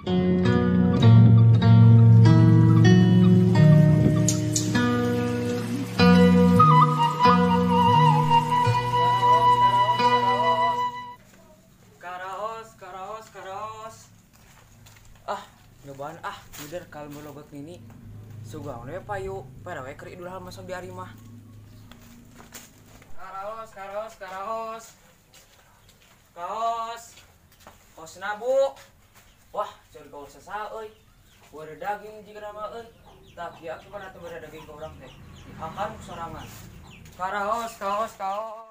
Ah, nyobaan ah, mider kalau melogot nini. Sugang we payu, pada we keur Idul Adha masuk di ari mah. Karaos, karaos, karaos. Kaos. Kaosna Bu. Wah, cari kaos sasa euy. Beureum daging jiga nama euy. Tah kieu atuh teu beureum daging ka urang teh. Dihakan ku sorangan. Karaos, kaos, kaos.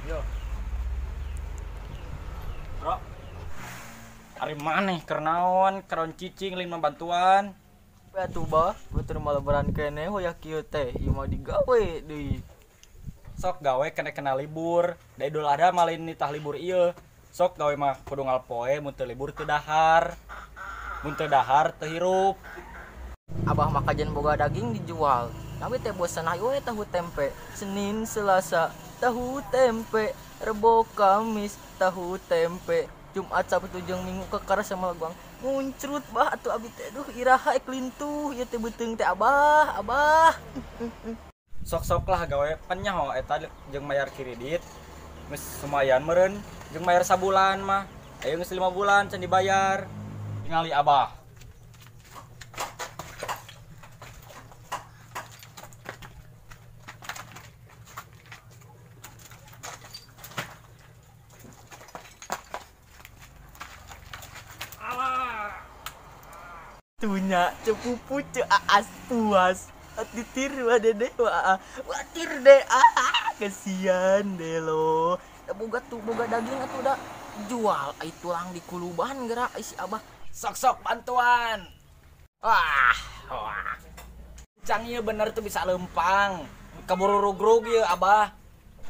Yo. Bro. Ari maneh keur naon, keron cicing lain mah bantuan. Atuh bah, batur mah lebaran keneh hoyah kieu teh, ieu mah digawe deui. Sok gawe kena kena libur, da Idul Adha mah lain nitah libur ieu. Sok gawe mah kudu ngalpoe mun teu libur teu dahar. Mun teu dahar teu hirup. Abah mah kajian boga daging dijual. Nawi teh bosan ayo we tahu tempe. Senin, Selasa tahu tempe, Rebo, Kamis tahu tempe, Jumat, Sabtu jeung Minggu kekar sama leguang. Muncrut bah atuh abi teh duh iraha ek lintuh ieu teh beuteung teh abah, abah. Sok-sok lah gawe pan nyaho eta jeung mayar kredit. Geus lumayan meureun jeung mayar sabulan mah. Ayo geus 5 bulan can dibayar. Tingali abah. Tunya cepupu ce aas puas ditiru dede wah watir deh ah kesian deh lo. Boga tuh boga daging atuh da jual ai tulang di kuluban gerak si abah. Sok-sok bantuan. Wah, wah. Cang ieu bener tuh bisa lempang. Keburu rugrug ieu abah.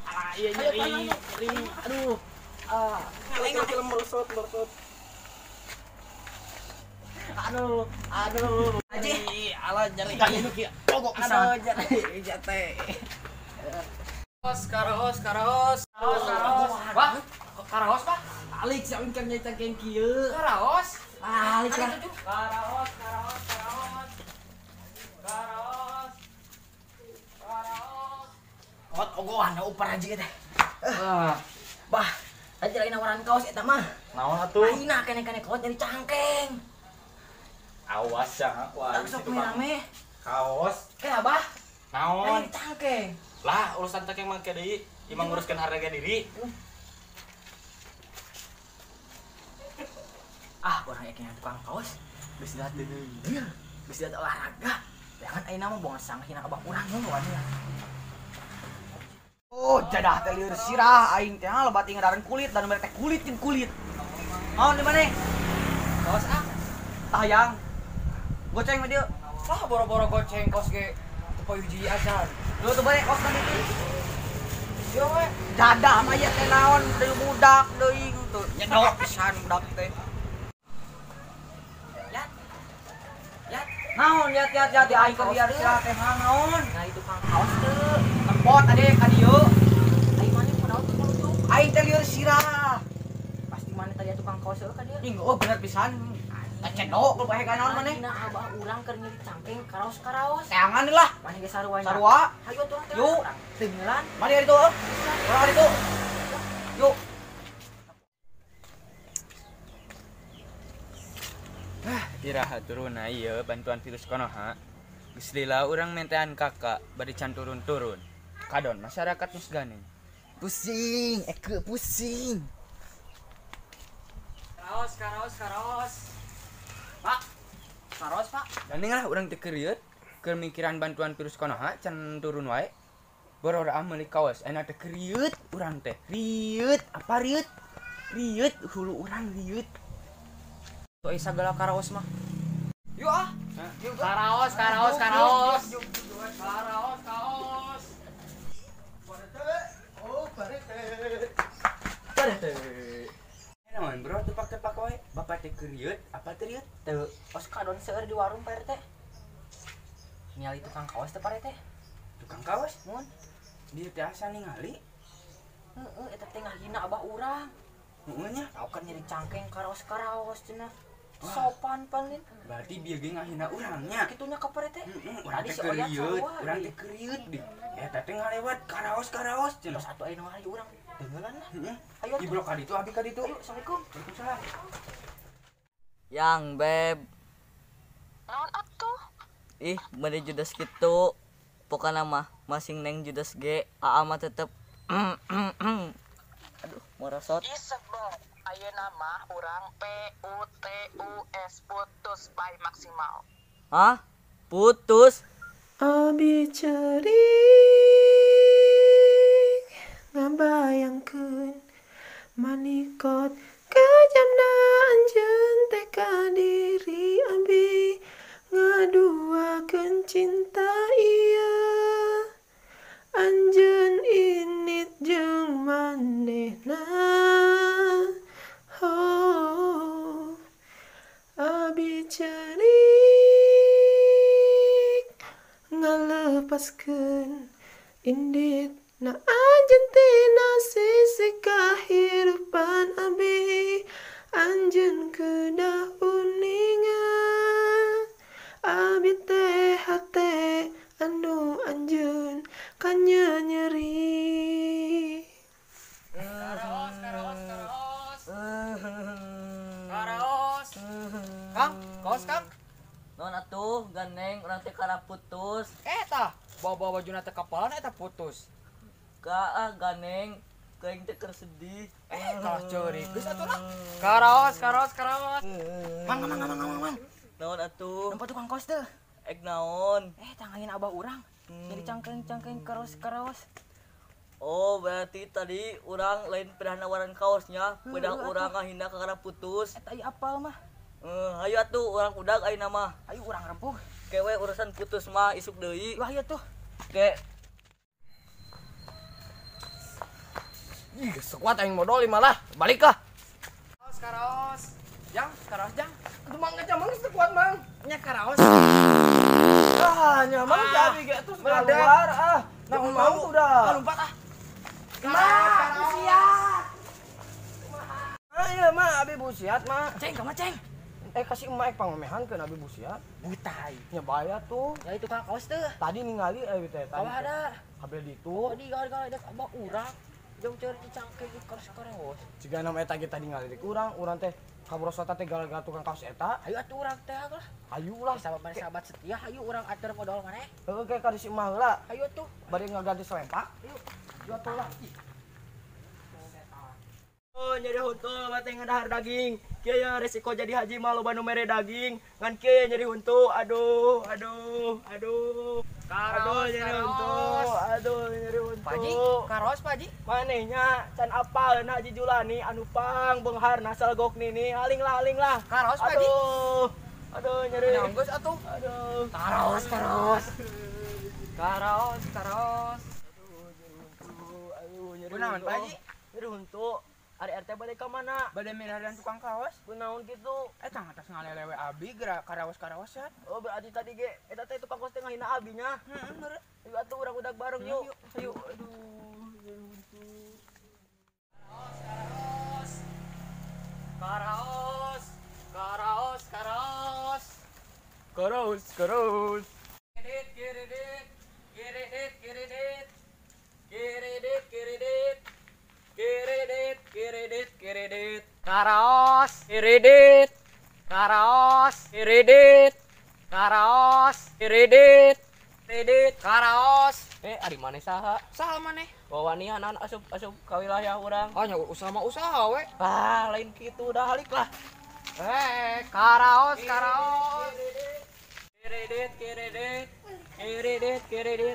Ah iya nyeri, nyeri. Aduh. Ah, ngeleng merosot, merosot. Aduh, aduh. Aji, ala nyeri. Pogok pisan. Aduh, nyeri jate. Kaos, karaos, karaos. Karaos, karaos. Wah, karaos, Pak? Alik si aing kan nyai cangkeng kieu. Karaos? Alik lah. Karaos, karaos, karaos. Karaos. Karaos. Ot ogohan upar aja teh. Ah. Bah, tadi lain nawaran kaos eta mah. Naon atuh? Aina kene-kene kaos nyari cangkeng. Awas ya, aku aing sok rame. Kaos. Ke abah? Naon? Nyari cangkeng. Lah, urusan cangkeng mah deui, ieu mah nguruskeun harga diri. Ah, orang yakin tukang kaos geus lihat deui. Geus lihat olahraga. Jangan ayeuna mah buang sanghina abah urang nu anu. Oh, jadah teh lieur sirah aing teh lebat ngadaran kulit dan mere teh kulit jeung kulit. Naon di maneh? Kaos ah. Tah hayang. Goceng mah dieu. Wah, boro-boro goceng kaos ge teu payu hiji acan. Lu tuh balik kaos tadi teh. Yo we. Jadah mah ieu teh naon deui budak deui gitu. Nyedok pisan budak teh. Yat. Yat. Naon yat yat yat di aing keur lieur sirah teh naon? Nah, itu tukang kaos teu. Tempot ade ka dieu. Aing maneh kunaon tuh kudu? Aing teh lieur sirah. Pasti maneh tadi tukang kaos heuh ka dieu. Ing oh bener pisan. Cedok lu pahe ka naon maneh? Nah, abah urang keur nyeri cangkeng karaos-karaos. Teangan lah. Maneh ge sarua nya. Sarua. Hayu atuh urang teh. Yuk. Tinggalan. Mari ari tuh. Urang ari tuh. Yuk. Ah, iraha turunna ieu bantuan virus konoha. Geus lila urang mentean kakak bari can turun-turun. Kadon masyarakat geus gandeng. Pusing, eke pusing. Karaos, karaos, karaos. Pak, karaos Pak. Gandeng lah urang teu keurieut. Keur mikiran bantuan virus konoha can turun wae. Boro ah meuli kaos, enak teh keurieut urang teh. Rieut, apa rieut? Rieut hulu urang rieut. Tuh sagala karaos mah. Yuk ah. Karaos, karaos, karaos. Karaos, kaos. Oh, barete. Keur rieut, apa teh rieut? Teu, oskadon seueur di warung Pak RT. Ningali tukang kaos teh Pak RT. Tukang kaos? Mun. Dia teh asa ningali. Heeh, eta teh ngahina abah urang. Heeh nya. Tau kan nyeri cangkeng karaos-karaos cenah. Sopan pan lin. Berarti bieu ge ngahina urang nya. Kitu nya ka Pak RT. Heeh, urang teh keur rieut, urang teh keur rieut di. Eta teh ngalewat karaos-karaos cenah. Terus atuh aya nu ngarayu urang. Dengelan lah. Heeh. Ayo di blok ka ditu abi ka ditu. Ayo, Assalamualaikum. Waalaikumsalam. Yang beb. Naon atuh? Ih, bade judes kitu. Pokana mah masing neng judes ge, aa mah tetep aduh, merosot. Ih sebel, ayeuna mah urang P U T U S putus by maksimal. Hah? Putus? Abi cerik ngabayangkeun manikot kejamna anjeun teh ka diri abi ngaduakeun cinta ieu anjeun init jeung manehna oh abi cerik ngalepaskeun indit na anjeun tina sisi kahirupan abi anjeun kedah uninga abi teh hate anu anjeun kanyanyeri. Karaos, karaos, karaos. Karaos. Kang, kaos Kang. Non atuh gandeng urang teh kana putus. Eta, bawa-bawa bajuna teh kapalan eta putus. Ka ah gandeng kaing teh keur sedih. Kalah ceurik geus atuh lah. Karaos, karaos, karaos. Mang, mang, mang, mang, mang. Naon atuh? Nempo tukang kaos teh. Ek naon? Tangangin abah urang. Jadi cangkeng-cangkeng karaos-karaos. Oh, berarti tadi urang lain pedah nawaran kaosnya, pedah urang ngahina ka kana putus. Eta ieu apal mah. Hayu atuh urang udag ayeuna mah. Ayo urang rempuh. Kewe urusan putus mah isuk deui. Wah, ieu tuh. Ke. Ih, sekuat aing modal malah. Balik lah. Karaos, karaos. Jang, karaos jang. Atuh mang geus mang sekuat mang. Nya karaos. Ah, nya mang jadi ge terus keluar ah. Nah, mau udah. Lompat ah. Karaos, busiat. Ayo mah abi busiat mah. Ceng, ka mah ceng. Kasih emak ek pangomehankeun abi busiat. Butai. Nya bahaya tuh. Ya itu tukang kaos teh. Tadi ningali abi teh tadi. Ada. Habel ditu. Tadi gara-gara ada abah urang. Jauh ceurik cangkeng karaos-karaos. Jiga nama eta ge tadi ngalirik urang, urang teh kabrosota teh gara-gara tukang kaos eta. Ayo atuh urang teh lah. Ayo lah. Sahabat-sahabat setia, ayo urang atur modal maneh. Heeh, kayak ka si emak heula. Ayo atuh. Bade ngaganti selempak. Ayo. Ayo atuh lah. Oh, nyeri huntu mah teh ngadahar daging. Kieu ya resiko jadi haji mah loba nu mere daging. Ngan kieu ya nyeri huntu. Aduh, aduh, aduh. Aduh nyeri huntu. Aduh nyeri huntu. Pak Haji, karaos Pak Haji. Manehnya can apal Haji Julani anu pang beungharna salgok nini. Aling lah, aling lah. Karaos Pak Haji. Aduh. Aduh nyeri. Geus atuh. Aduh. Karaos, karaos. Karaos, karaos. Aduh nyeri huntu. Aduh nyeri. Kunaon Pak Haji? Nyeri huntu. Ari RT bade ka mana? Bade milarian tukang kaos. Kunaon kitu? Eta atas ngalelewe abi geura karaos-karaosan. Oh, berarti tadi ge eta teh tukang kaos teh ngahina abi nya. Heeh, meureun. Ayo atuh urang udag bareng yuk. Ayo. Aduh, nyeri huntu. Karaos, karaos. Karaos, karaos. Karaos, karaos. Kredit, kredit. Kredit, kredit. Kredit, kredit. Kredit, kredit, kredit. Karaos, kredit. Karaos, kredit. Karaos, kredit. Kredit, karaos. Ari maneh saha? Saha maneh? Wawanianan asup-asup ka wilayah urang. Oh, nya usaha mah usaha we. Ah, lain kitu dah halik lah. Karaos, karaos. Kredit, kredit. Kredit, kredit.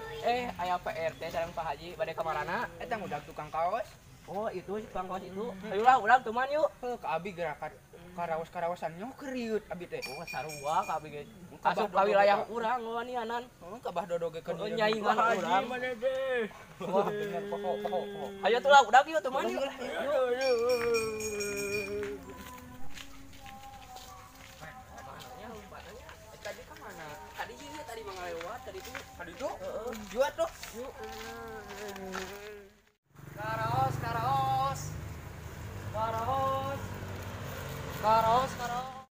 Aya Pak RT sareng Pak Haji bade ka marana? Eta ngudag tukang kaos. Oh, itu tukang kaos itu. Ayolah urang teman yuk. Heuh, ka abi gerakan karaos-karaosan nya keuriut abi teh. Oh, sarua ka abi ge. Asup ka wilayah urang wawanianan. Heeh, ka Bah Dodo ge keur nyaingan urang. Maneh teh? Wah, bener pokok pokok. Ayo tuh lah, udah yuk teman yuk. Ka ditu? Heeh. Yuk atuh. Yuk. Karaos, karaos. Karaos. Karaos, karaos.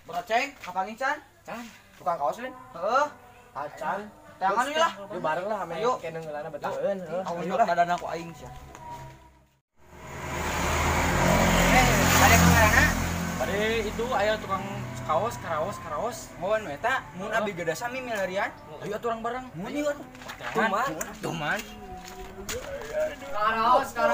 Beraceng, kapanggih can? Can. Tukang kaos lain? Heeh. Acan. Tangan we lah. Yuk bareng lah ame Ayo. kene ngeulana betaheun, heuh. Ayo lah dadana ku aing sia. Bade kamarana? Bade itu aya tukang kaos, karaos, karaos. Mohon we ta, mun abdi geus sami milarian. Ayo atuh urang bareng. Mun ieu atuh. Tuman. Tuman. Karaos, karaos.